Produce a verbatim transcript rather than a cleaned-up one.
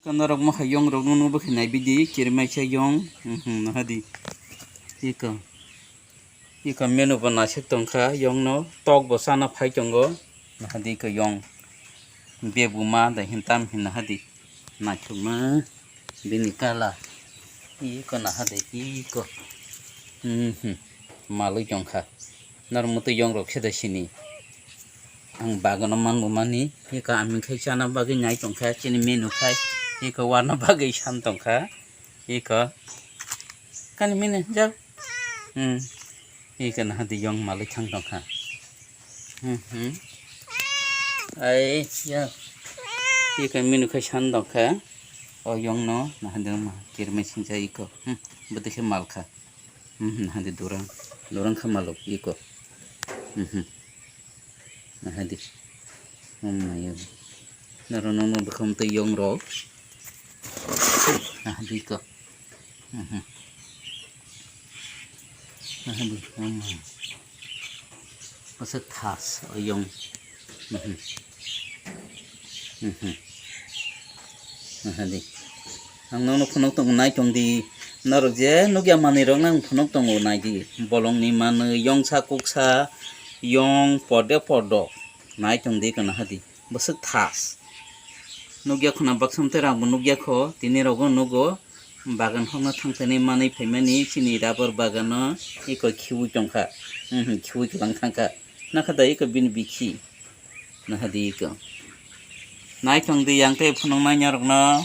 Norok mokha yong rok no nubo khe nai bidi kirmai khe yong. Mhm, nahadi. Iko. Iko menu bo nasik tongkha yong no tok bo chana phai tongo. Nahadi iko yong. Bebuma da hintam hin nahadi. Naithokma bini kala. Iko nahadi iko. Mhm. Malwi tongkha. Norok mutwi yong rok khe da sini. Ang bagano manbo mani, iko aming khai chana bagwi nai tongkha, chini menu khai, iko warna bagwi san tongkha, iko kani mini jao. Hmm. Iko nahadi yong malwi thang tongkha. Hmm, hmm. Ai, ya. Iko menu khai san tongkha. O yong no nahadi ma kirmai sinja iko. Hmm. Bwtwi khe malkha. Hmm, nahadi durang. Durang kha maluk iko. Hmm. Nahadi. Hmm, ayo. Naro nono bwkham tei yong rok. Nahadi ko. Mhm. Nahadi. Hmm. Pasal thas o yong. Mhm. Mhm. Nahadi. Ang nono phunuk tongo nai tong di. Norok je nukya manwi rok nang phunuk tongo nai di. Bolong ni manwi yongsa kuksa yong porde pordo. Nai tong di kono hadi. Bwswk thas. Nukya khuna baksa tei rang bo nukya kho. Tini rogo nugo. Bagan hokno thang thani manwi phaimani chini rubber bagano iko khiui tongkha. Mhm, khiui kwlang thangkha. Nakha da iko bini bikhi. Nahadi iko. Nai tong di yang tei phunuk nai norok no.